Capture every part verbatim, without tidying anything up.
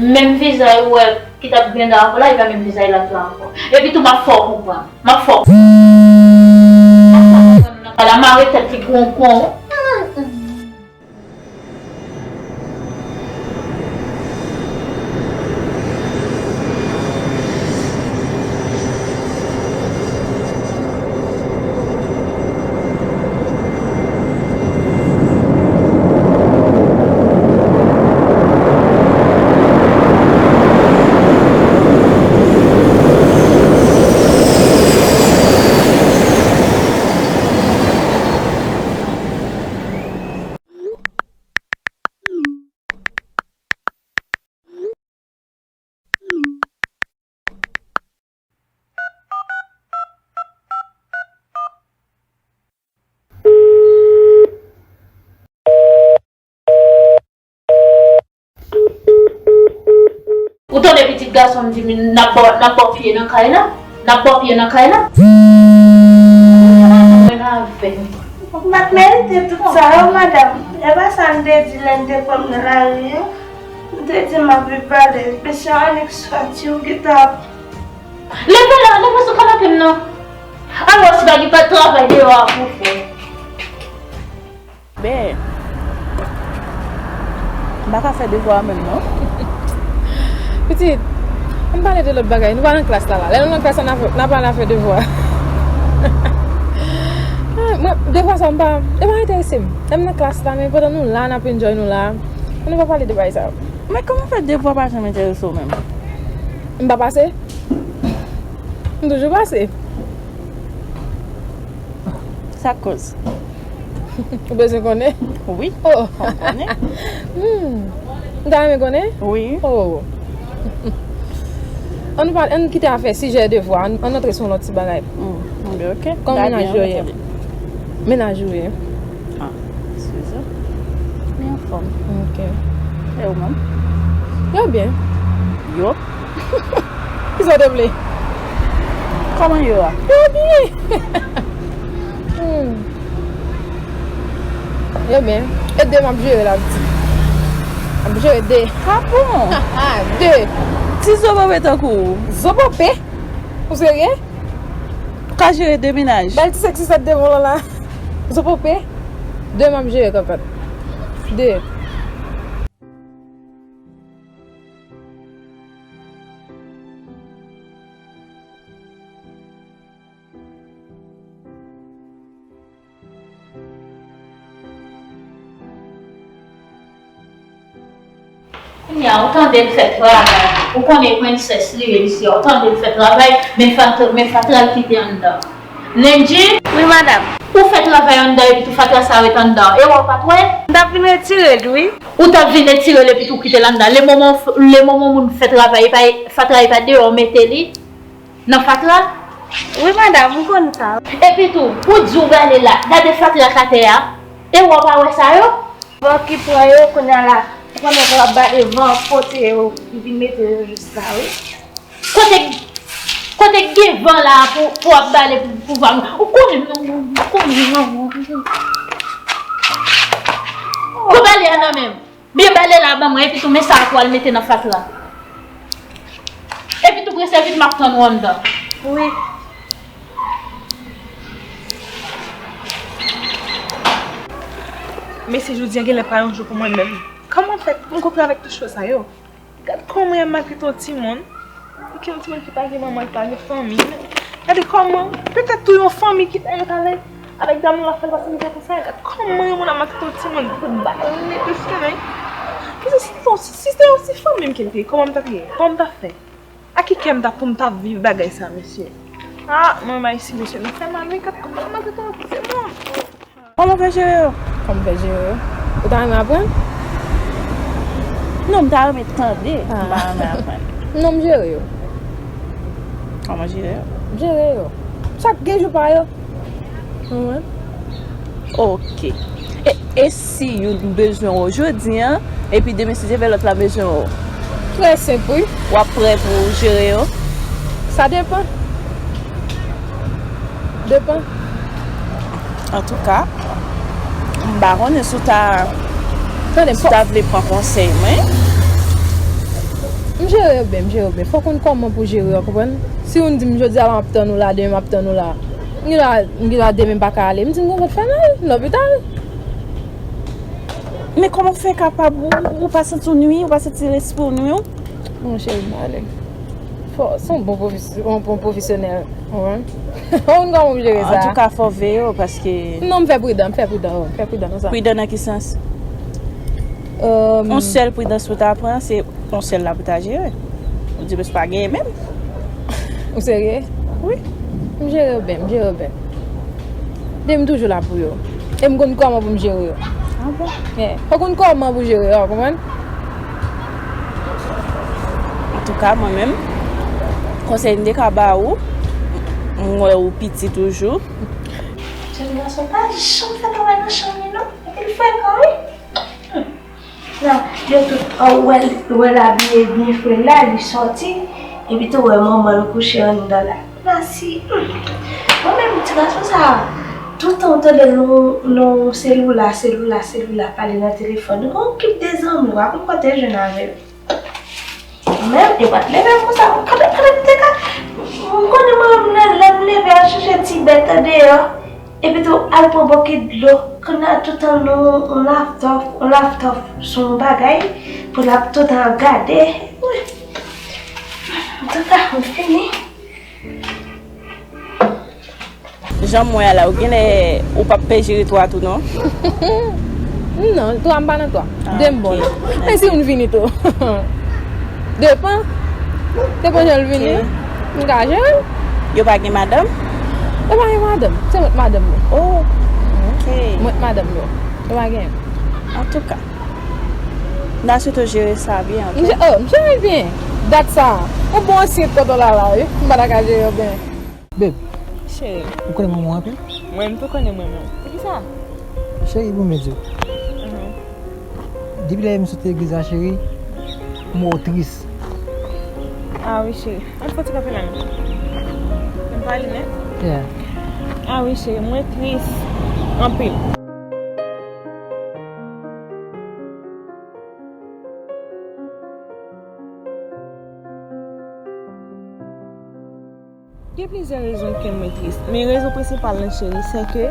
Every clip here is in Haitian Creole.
Menm vizaj ou wè ki t ap gen la ankò la, e pa menm vizaj la tou ankò. Epi tou, m ap fè w konprann. M ap fè w konprann. M ap fè w konprann nan ka la, mare tèt li kon, kon. Ou tande pitit gason m di m, n ap ba, n ap ba w pye nan kay la? N ap ba w pye nan kay la? Mwen avè m. M pa t merite tout sa yo, madanm. E pa sa m te di lè n te pran m nan lari an? M te di m ap viv alèz, men se annik soti ou gentan ap. Leve la, leve sou kanape m nan. Alò, si pa gen pa travay deyò a pou fè. Ben, m pa ka fè devwa a menm non. Pitit, ann pale de lòt bagay. Nou pa nan klas la la. Lè nou nan klas la, n a, n a pale afè devwa. Ah, mwen, devwa sa, m pa, yo pa enterese m. Lè m nan klas la, men pandan nou la, n ap enjoy nou la, nou pa pale de bagay sa yo. Men kòman fè devwa pa janm enterese w menm? M pa pase? M toujou pase. Sa k koz? Ou bezwen konnen? Wi. Oh. Fò m konnen. Hmm. Ou ta renmen konnen? Wi. Oh. Ann pa, ann kite afè sijè devwa, ann, ann antre sou yon lòt ti bagay. Hmm. Ok, ok. Kòman mennaj ou ye? Mennaj ou ye? Ah, eskize. Li anfòm. Ok. E ou menm? Yo byen. Yo? Kisa w te vle? Kòman yo a? Yo byen. Hmm. Yo byen. E de m ap jere la, pitit. M ap jere de. Ah bon? De. Ti zobope tankou ou. Zobope? Ou serye? Ou ka jere de mennaj? Bay ti seksi sa devan w la. Zobope? De m ap jere kanpèt. De. Kounye a, ou tande l fè travay. Ou konnen prensès li ye, li se, ou tande l fè travay, men fatra, men fatra l kite anndan. Lendji? Wi, madanm. Ou fè travay anndan epi tou fatra sa ret anndan. E wè w pa t wè? M t ap vin retire l, wi. Ou t ap vin retire l epi tou kite l anndan. Le moman, le moman moun fè travay, e pa, fatra e pa deyò w mete li nan fatra? Wi, madanm, m konn sa. Epi tou, ou di w bale la, gade fatra k atè a. E wè w pa wè sa yo? Van ki pran yo, kounye a la, ou konnen w ap bale van pote yo, vin mete yo jis la, wi. Kote, kote k gen van la pou, pou w ap bale pou, pou van? Ou konnen, ou konnen, pran bale a nan men m. Byen bale la ban mwen, epi tou men sa a pou al mete nan fatra. Epi tou prese vit, m ap tann ou anndan. Wi. Mesye, jodi a genlè pa yon jou pou mwen menm. Kòman fè m konprann avèk tout chwa sa yo? Gad kòman y ap maltrete yon timoun. Ki yon timoun ki pa gen manman, ki pa gen fanmi. Gade kòman, petèt tou yon fanmi ki ta ret ale avèk dam nan, l ap fè l pase mizè konsa. Gad kòman yon moun ap maltrete yon timoun, pou bale, pou fè men. Kisa si, si, si se yon ti fanmi m ke l te ye, kòman m t ap ye? Kòman m t ap fè? A ki kè m t ap pou m t ap viv bagay sa, mesye? Ah, mwen, m ayisyen, mesye, nou fè mal, wi, gad kòman y ap maltrete yon timoun. Kòman w fè jere yo? Kòman m fè jere yo? Ou ta renmen aprann? Non, m ta renmen tande. M pa renmen aprann. Non, m jere yo. Kòman jere yo? M jere yo. Chak gen jou pa yo. Ou konprann? Ok. E, e si youn bezwen w jodi a, epi demen si Dye vle lòt la bezwen w? Trè senp, wi. W ap prè pou jere yo? Sa depann. Depann. Antouka, m pa konnen si w ta, tande, si w ta vle pran konsèy mwen. M jere yo byen, m jere yo byen. Fòk ou konn kòman pou jere yo, konprann? Si ou di m jodi a la m ap tann ou la, demen m ap tann ou la. M gen dwa, m gen dwa demen m pa ka ale. M di m gen fòt fè mal, lopital. Men kòman w fè kapab, ou, ou pa santi w nwi, ou pa santi lespri w nwi w? Monchè, m ale. Fò, se yon bon pwofes-, yon bon pwofesyonèl. Ou konprann? Ou konn kòman pou jere sa? Antouka, fò w veye w, paske... Non, m fè pridan, m fè pridan, wi, m fè pridan nan sa. Pridan nan ki sans? Euh, yon sèl pridans pou ta pran, se yon sèl la pou ta jere. Ou di, "Mwen pa genyen menm." Ou serye? Wi. M jere yo byen, m jere yo byen. Demen m toujou la pou yo. E m konn kòman pou m jere yo. Ah bon? Yeah. Fòk ou konn kòman pou jere yo, konprann? Antouka, mwen menm, konsèy m te ka ba ou, m wè ou piti toujou. Jèn gason pa janm fè travay nan chanm li, non. Epi l frekan, wi. Hmm. Nan, yo tout, oh, ou wè l, ou wè l abiye byen fre la, li sòti, epi tou wè manman l kouche anndan la. Masi, hmm. Mwen menm, ti gason sa, toutan ou tande l nan, nan seloula, seloula, seloula, pale nan telefòn. Li gon kip de zanmi, w ap konn kote jwenn avè l. Mwen menm, yo pa t leve m konsa. Kanpe, kanpe, m te ka. M konnen mwen menm, lè, lè m leve, al chèche ti bèt andeyò. Epi tou, al pran bòkèt dlo. Kounye a, toutan nou, on laftòf, on laftòf sou yon bagay, pou l ap toutan ap gade. Wi. Antouka, m fini. Jan m wè a la, ou genlè, ou p ap pè jere twa tou, non? Non, twa m pa nan twa. Ah, de m bon, ok, non. Men si youn vini tou. Depan. Depan jan l vini. Ok. M ka jere l. Yo pa gen madanm? Yo pa gen madanm. Se mwen k madanm yo. Oh, ok. Mwen k madanm yo. Yo pa gen. Antouka. M ta swete w jere sa byen, ok? M je-, oh, m jere l byen. Dat sa. Yon bon ansyen tonton Lala, wi. M pa ta ka jere yo byen. Babe. Cheri. Ou konnen m renmen w anpil? Mwen, m tou konnen m renmen w. Poukisa? Cheri, bon, m di w. Mhm. Depi lè m sot legliz la, cheri, m wè w tris. Ah wi, cheri. Ann fè ti kanpe la, non. Ann pale, men. Yeah. Ah wi, cheri, mwen tris anpil. Gen plizyè rezon k fè mwen tris, men rezon prensipal lan, cheri, se ke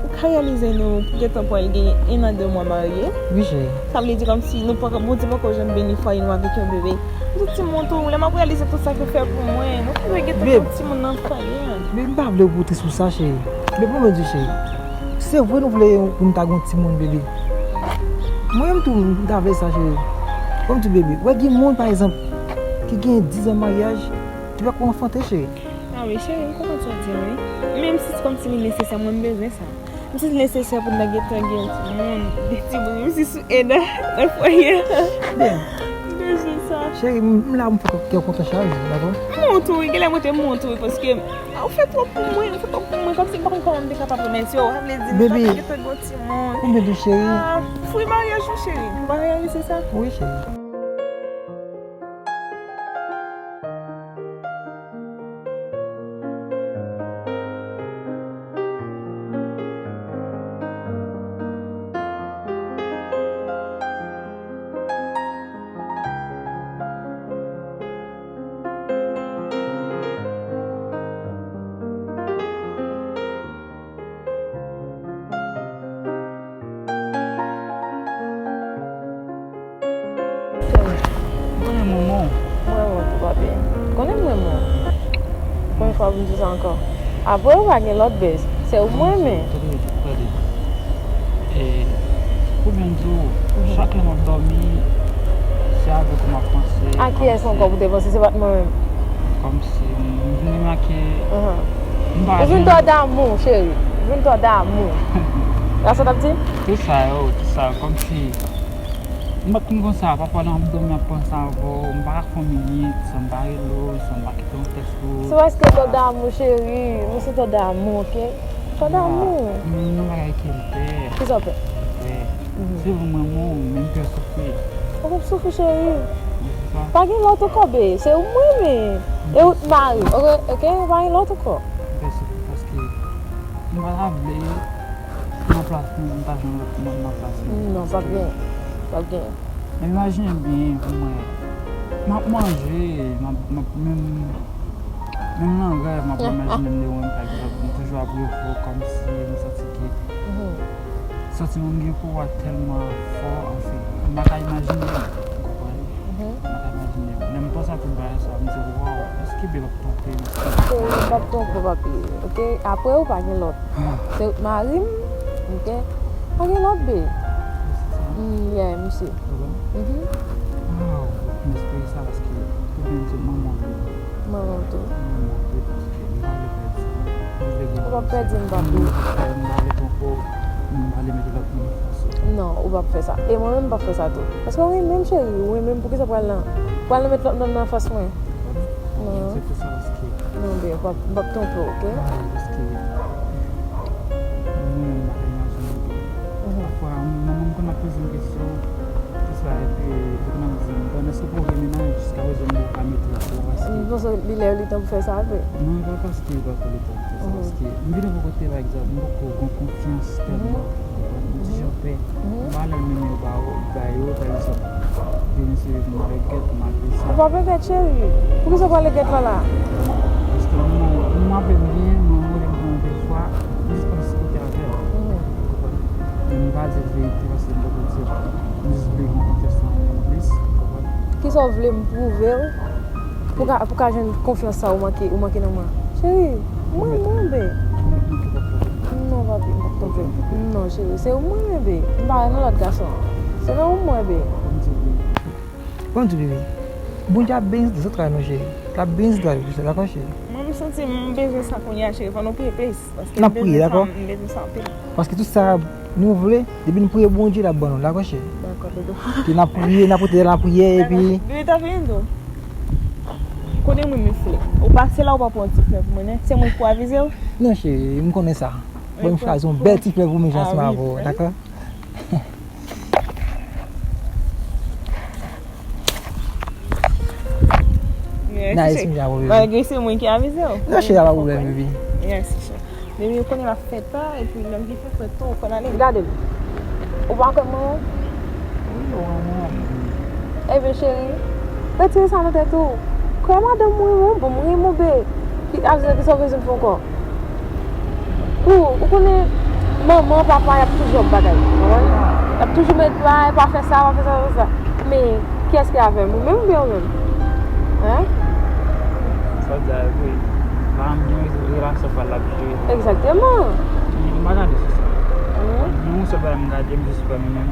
ou ka reyalize nou gentan pral gen en an, de mwa marye. Wi, cheri. Sa vle di kòmsi nou poko, Bondye poko janm beni fwaye nou avèk yon bebe. Yon timoun tou, lè m ap reyalize tout sa ke w fè pou mwen, mwen gentan gen yon timoun nan fwaye an. Babe, m pa vle pou w tris pou sa, cheri. Men pou mwen di, cheri, se vre nou vle pou nou ta gen yon timoun, bebe. Mwen menm tou, m ta vle sa, cheri. Kòm ti bebe, wè gen moun, pa egzanp, ki gen diz an maryaj, ki pa ko anfante, cheri. Ah wi, cheri, m konprann sa w di a, wi. Menm si se kòmsi li nesesè, mwen m bezwen sa. M santi l nesesè pou n ta gentan gen timoun, de timoun, menm si sou en an, nan fwaye a. Byen. M bezwen sa. Cheri, m, m la pou m fè kè w kontan chak jou, dakò? M wont tou, wi, genlè mwen te m wont tou, wi, paske ou fè twòp pou mwen, ou fè twòp pou mwen, kòmsi m pa konn kòman m te kapab remèsye w, sa vle di m pa t gentan gen yon timoun. Konbyen de cheri? Ah, fwi maryaj ou, cheri. Ou pa reyalize sa? Wi, cheri. Cheri, m konnen m renmen w. M renmen w tou, papi. M konnen m renmen w. Konbyen fwa pou m di w sa ankò? Apre ou pa gen lòt, bèz. Se ou m renmen. Tande, tande. E, pou byen di w, chak lè m ap dòmi, se avèk ou m ap panse. A kiyès ankò pou te panse? Se pa t mwen menm? Kòmsi m vin remake m pa jwenn. Ou vin twò damou, cheri. Ou vin twò damou. Sa sa t ap di? Tout sa yo, tout sa yo, kòmsi m pa t konn konsa, pafwa lè m ap dòmi m ap panse avè w, m pa ka fè yon minit san m pa rele w, san m pa kite yon tèks pou ou. Se paske twò damou, cheri. Mwen se twò damou, oke? Twò damou. Men yon bagay ke m pè. Kisa w pè? M pè. Se vre mwen, mwen, men m pè soufri. Ou p ap soufri, cheri. Men se sa. Pa gen lòt ankò, bebe. Se ou mwen, men. E ou t mari. Oke, oke, pa gen lòt ankò. M pè soufri paske m pa ta vle nan plas mwen, m ta jwenn lòt moun nan plas mwen. Non, p ap gen. P ap gen. Men imajine byen pou mwen. M ap manje, m ap, m ap menm, menm nan rèv, m ap imajine m devan, pa egzanp, m toujou ap reve kòmsi m santi ke santiman m gen pou w a tèlman fò, anfen, m pa ka imajine l, ou konprann? M pa ka imajine l. Lè m panse a tout bagay sa, m di, waw, èske Bebe ap twonpe m? Cheri, m p ap twonpe w, papi, oke? Apre ou pa gen lòt. Se ou k mari m, oke? Pa gen lòt, be. Mm, yeah, misye. Mhm. Waw, m espere sa paske ou menm se manman m. Manman w tou. Manman m tou, paske m pa vle pèdi sa. M vle gen... Ou p ap pèdi m, papi. M vle pèdi m, m pa vle twonpe w, m pa vle mete lòt moun anfas ou. Non, ou p ap fè sa. E mwen menm, m p ap fè sa tou. Paske ou renmen m, cheri, ou renmen m, poukisa w pral nan, pral nan met lòt nonm nan anfas mwen? Non. M aksepte sa paske... Non, be, m p ap, m p ap twonpe w, oke? Ah, paske mwen menm, m pa ka imajine ke... Mhm. Pafwa, manman m konn ap poze m kesyon, tout sa, epi li konn ap di m, "Bon, èske w poko gen mennaj?" Jiska prezan, m poko ka mete l ankò, paske... M panse li lè li tan pou fè sa, vre. Non, e pa paske li pa ko li tan pou fè sa, paske m vin nan yon kote, pa egzanp, m poko gen konfyans tèlman, ou konprann? M ti jan pè. M pa lè m menm yo ba yo, ba yo, pa egzanp, vini se m regèt, m al fè sa. Ou p ap regèt, cheri. Poukisa w pral regèt la la? Paske m, m rapele m byen, mwen, mwen, mwen, de fwa, m jis panse kote avè l. Ou konprann? Men m pa di l verite paske m poko di l. M jis vle gen konfyans nan mwen plis, ou konprann? Kisa w vle m pwouve w? Pou ka, pou ka jwenn konfyans sa ou manke, ou manke nan mwen. Cheri, mwen, mwen, be. Non, papi, m p ap twonpe. Non, cheri, se ou mwen renmen, be. M pa nan lòt gason. Se nan ou mwen, be. Bon, di bebe. Bondye ap beni zantray nou, cheri. L ap beni zantray nou, dakò, cheri? Mwen, m santi m bezwen sa kounye a, cheri. Fò nou priye plis. Paske n ap priye, dakò? M bezwen sa, m bezwen sa anpil. Paske tout sa nou vle, depi n priye Bondye, l ap ban nou, dakò, cheri? Dakò, doudou. Ke n ap priye, n ap rete nan lapriyè, epi... Doudou, t ap vin tou. Konnen mwen, m fle. Ou pa, se la ou pa pran ti flè pou mwen, non? Se mwen k pou avize w? Non, cheri, m konnen sa. Bon, m chwazi yon bèl ti flè pou mwen, jan ansanm avè w, dakò? Nice, m ap wè. Malgre se mwen ki avize w. Non, cheri, pa pwoblèm, baby. Mèsi, cheri. Baby, ou konnen l ap fèt la, epi lè m vin fè fèt tou, ou konn ale. Gade m. Ou pa kwè m renmen w? Wi, ou renmen m. Ebyen, cheri, retire sa nan tèt ou. Kwè madanm mwen renmen w, bon, mwen renmen w, be. Ki, ap di ki sa w bezwen m fè ankò? Pou, ou konnen, manman, papa, y ap toujou ap batay, konprann? Y ap toujou met, pa, pa fè sa, pa fè sa, pa fè sa. Men, kiyès ki avè m? Ou menm oubyen ou menm? Hein? Sa w di a vre. Paran m gen relasyon pa l ap jere. Egzakteman. Men m pa gade sou sa. Men yon sèl bagay m gade, m jis kwè mwen menm.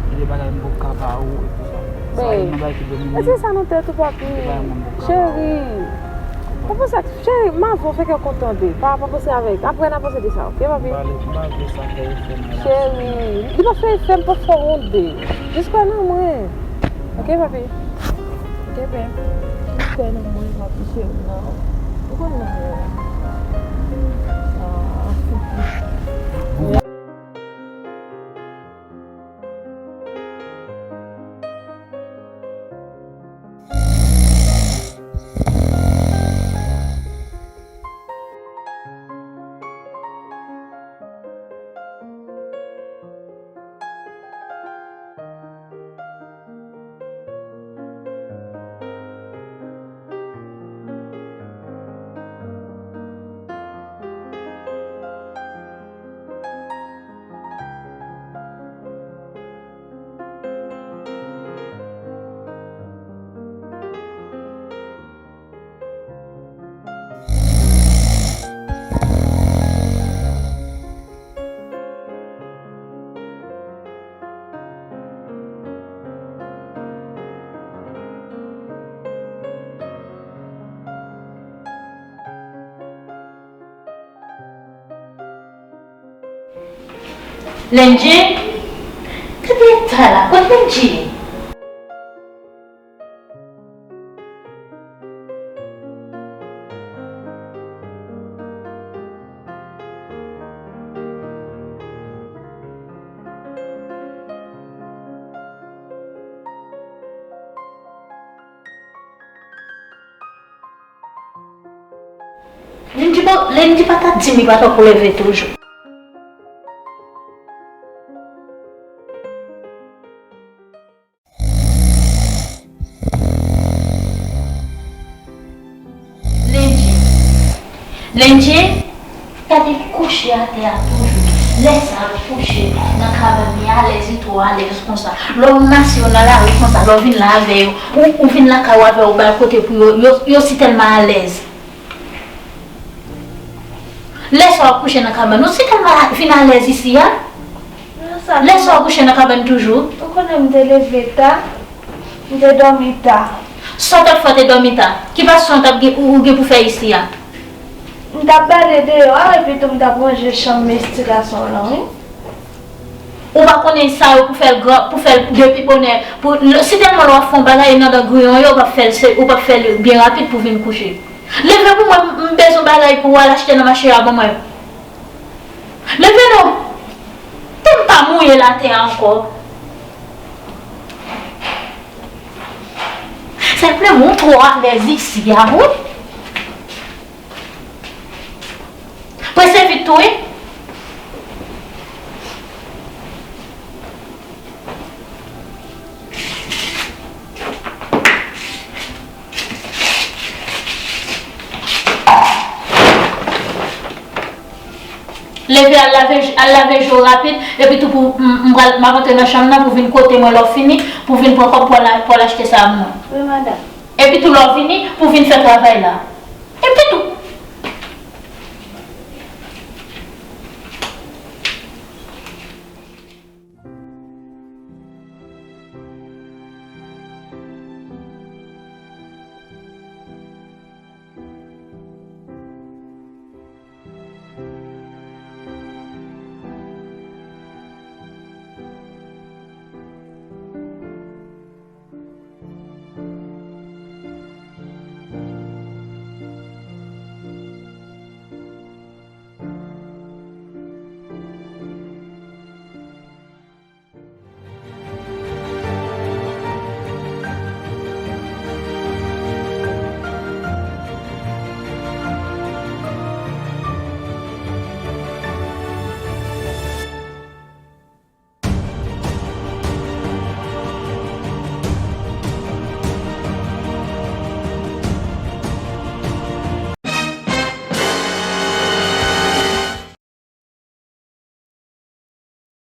Gen de bagay m poko ka ba ou, e tou sa. Sa, e nan bagay ki domine. Retire sa nan tèt ou, papi. Cheri. Pa panse ak, cheri, m avè w, fè kè w kontan, be. Pa, pa panse avèk. Apre, n a panse de sa, oke, papi? M pa vle, m pa vle sa fè efè nan relasyon. Cheri, li p ap fè efè, m p ap fè w wont, be. Jis kwè nan mwen. Oke, papi? Oke, be. Jis kwè nan mwen, papi, cheri, non. Ou konn nan mwen. Ah. Lendji? Gade eta la, kote Lendji ye? Lendji pa, Lendji pa ta di m li pa tankou leve toujou. Lendje, gade kouche atè a toujou. Lè sa yo kouche nan kabann li alèz, li twò alèz konsa. Lè w mase yo nan lari konsa, lè w vin la avè yo, ou, ou vin lakay ou avè yo, ou ba yo kote pou yo, yo, yo si tèlman alèz. Lè sa w ap kouche nan kabann ou, si tèlman vin alèz isi a. Lè sa w kouche nan kabann toujou. Ou konnen m te leve ta, m te dòmi ta. Sa w t ap fè w te dòmi ta? Ki pasyon w t ap gen, ou, ou gen pou fè isi a? M t ap bale deyò a, epi tou m t ap ranje chanm mes ti gason w lan, wi. Ou pa konnen sa yo pou fè l gran, pou fè l depi bonè. Pou, si tèlman lè w ap fè yon bagay nan dan griyon yo, ou p ap fè l, se, ou p ap fè l byen rapid pou vin kouche. Leve pou mwen, m, m bezwen bagay pou w al achte nan mache a ban mwen. Leve non! Tè m pa mouye l atè a ankò. Sèl plen moun twò alèz isi a, wi. Prese vit tou, wi. Leve al lave, al lave je w rapid, epi tou pou m, m pral, m ap antre nan chanm nan pou vin kote mwen lè w fini, pou vin pran kòb pou al, pou al achte sa pou mwen. Wi, madanm. Epi tou lè w vini, pou vin fè travay la. Epi tou,